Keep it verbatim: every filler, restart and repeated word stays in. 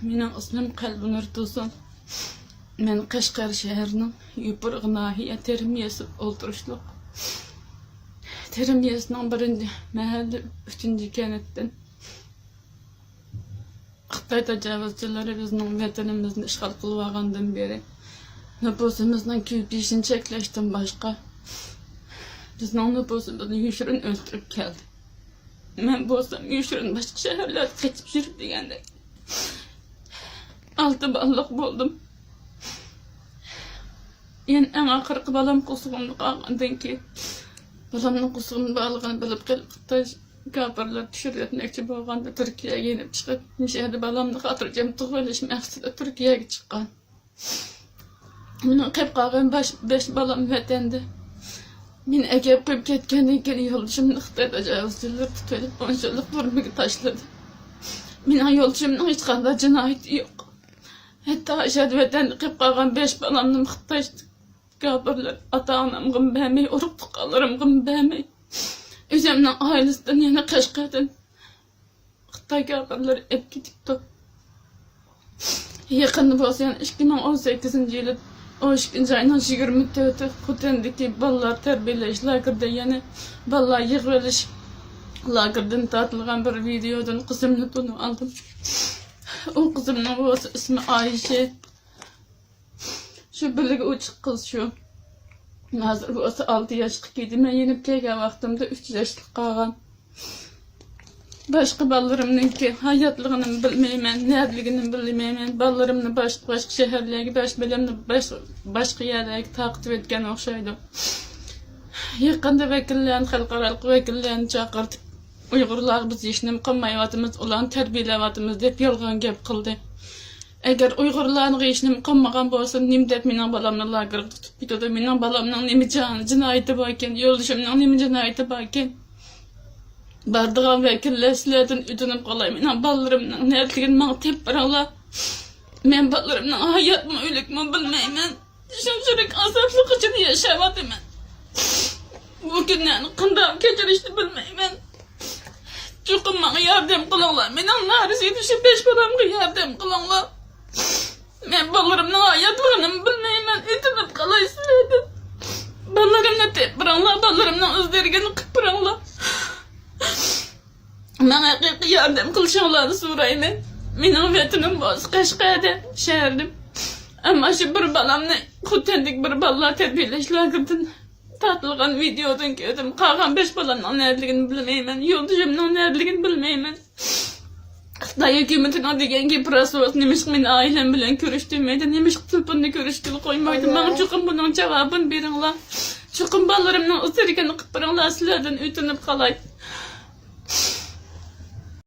مېنىڭ ئىسمىم قەلبىنۇر تۇرسۇن. مەن قەشقەر شەھىرىنىڭ يوپۇرغا ناھىيە تېرىم يېزىسىدا ئولتۇرۇشلۇق. تېرىم يېزىسىنىڭ بىرىنچى مەھەللە، ئۈچىنچى كەنتتىن. خىتاي تاجاۋۇزچىلىرى بىزنىڭ ۋەتىنىمىزنى ئىشغال قىلىۋالغاندىن بېرى، نوپۇسىمىزنىڭ كۆپىيىشىنى چەكلەشتىن باشقا، بىزنىڭ نوپۇسىمىزنى يوشۇرۇن ئۆستۈرۈپ كەلدى. مەن بولسام يوشۇرۇن باشقا شەھەرلەردە قېچىپ يۈرۈپ دېگەندەك ئالتە بالىلىق بولدۇم. يەنە ئەڭ ئاخىرقى بالام قورسىقىمدا قالغاندىن كېيىن، بالامنىڭ قورسىقىمدا بارلىقىنى بىلىپ قېلىپ، خىتاي كاپىرلار چۈشۈرۈۋەتمەكچى بولغاندا، تۈركىيەگە يېنىپ چىقىپ، مۇشۇ يەردە بالامنى خاتىرجەم تۇغۇۋېلىش مەقسىتىدە تۈركىيەگە چىققان. مېنىڭ قېلىپ قالغان بەش، بەش بالام ۋەتەندە. مېنى ئەكەپ قويۇپ كەتكەندىن كېيىن، يولدىشىمنى خىتاي تاجاۋۇزچىلىرى تۇتۇۋېلىپ، ئون يىللىق تۈرمىگە تاشلىدى. مېنىڭ يولدىشىمنىڭ ھېچقانداق جىنايىتى يوق. ھەتتا ئاشۇ ۋەتەندە قېلىپ قالغان بەش بالامنىمۇ خىتاي كاپىرلار ئاتا-ئانامغىمۇ بەرمەي، ئۇرۇق-تۇغقانلىرىمغىمۇ بەرمەي، ئۆزۈمنىڭ ئائىلىسىدىن يەنە قەشقەردىن خىتاي كاپىرلىرى ئېلىپ كېتىپتۇ. يېقىندا بولسا يەنە ئىككى مىڭ ئون سەككىزىنچى يىلى ئون ئىككىنچى ئاينىڭ يىگىرمە تۆتى خوتەندىكى بالىلار تەربىيەلەش لاگېرىدا يەنە بالىلار يىغىۋېلىش لاگېرىدىن تارتىلغان بىر ۋىدېودىن قىزىمنى تونۇۋالدىم. ئۇ قىزىمنىڭ بولسا ئىسمى ئايشە. شۇ بىلىگە ئوچۇق قىز شۇ. ھازىر بولسا ئالتە ياشقا كىردى. مەن يېنىپ كەلگەن ۋاقتىمدا ئۈچ ياشلىق قالغان. باشقا بالىلىرىمنىڭكى ھاياتلىقىنىمۇ بىلمەيمەن، نەدىلىكىنىمۇ بىلمەيمەن. بالىلىرىمنى باش-، باشقا شەھەرلەرگە، بەش بالامنى باش-، باشقا يەرلەرگە تارقىتىۋەتكەن ئوخشايدۇ. يېقىندا ۋەكىللەرنى، خەلقئارالىق ۋەكىللەرنى چاقىرتىپ، ئۇيغۇرلارغا بىز ھېچنېمە قىلمايۋاتىمىز، ئۇلارنى تەربىيەلەۋاتىمىز دەپ يالغان گەپ قىلدى. ئەگەر ئۇيغۇرلارغا ھېچنېمە قىلمىغان بولسا، نېمە دەپ مېنىڭ بالامنى لاگېرغا تۇتۇپ كېتىدۇ؟ مېنىڭ بالامنىڭ نېمە جان-، جىنايىتى باركەن؟ يولدىشىمنىڭ نېمە جىنايىتى باركەن؟ بارىدىغان ۋەكىللەر، سىلەردىن ئۆتۈنۈپ قالاي، مېنىڭ بالىلىرىمنىڭ نەدىلىكىنى ماڭا تېپىپ بېرىڭلار. مەن بالىلىرىمنىڭ ھاياتمۇ، ئۆلۈكمۇ بىلمەيمەن. شۇنچىلىك ئازابلىق ئىچىدە ياشاۋاتىمەن. بۇ كۈنلەرنى قانداق كەچۈرۈشنى بىلمەيمەن. چوقۇم ماڭا ياردەم قىلىڭلار. مېنىڭ نارازى شۇ بەش بالامغا ياردەم قىلىڭلار. مەن بالىلىرىمنىڭ ھاياتلىقىنىمۇ بىلمەيمەن. ئۆتۈنۈپ قالاي سىلەردىن. بالىلىرىمنى تېپىپ بېرىڭلار. بالىلىرىمنىڭ ئىزدىرىگىنى قىلىپ بېرىڭلار. ماڭا ھەقىقىي ياردەم قىلىشىڭلارنى سورايمەن. مېنىڭ ۋەتىنىم بولسا قەشقەردە، شەھىرىم. ئەمما شۇ بىر بالامنى، خوتەندىكى بىر بالىلار تەربىيەلەش لاگېرىدىن تارتىلغان ۋىدېودىن كۆردۈم. قالغان بەش بالامنىڭ نەدىلىكىنى بىلمەيمەن. يولدىشىمنىڭ نەدىلىكىنى بىلمەيمەن. خىتاي ھۆكۈمىتىنىڭ دېگەن گېپى راست بولسا، نېمىشقا مېنى ئائىلەم بىلەن كۆرۈشتۈرمەيدۇ؟ نېمىشقا تېلېفوندا كۆرۈشكىلى قويمايدۇ؟ ماڭا چوقۇم بۇنىڭ جاۋابىنى بېرىڭلار. چوقۇم بالىلىرىمنىڭ ئىزدىرىگىنى قىلىپ بېرىڭلار، سىلەردىن ئۆتۈنۈپ قالاي.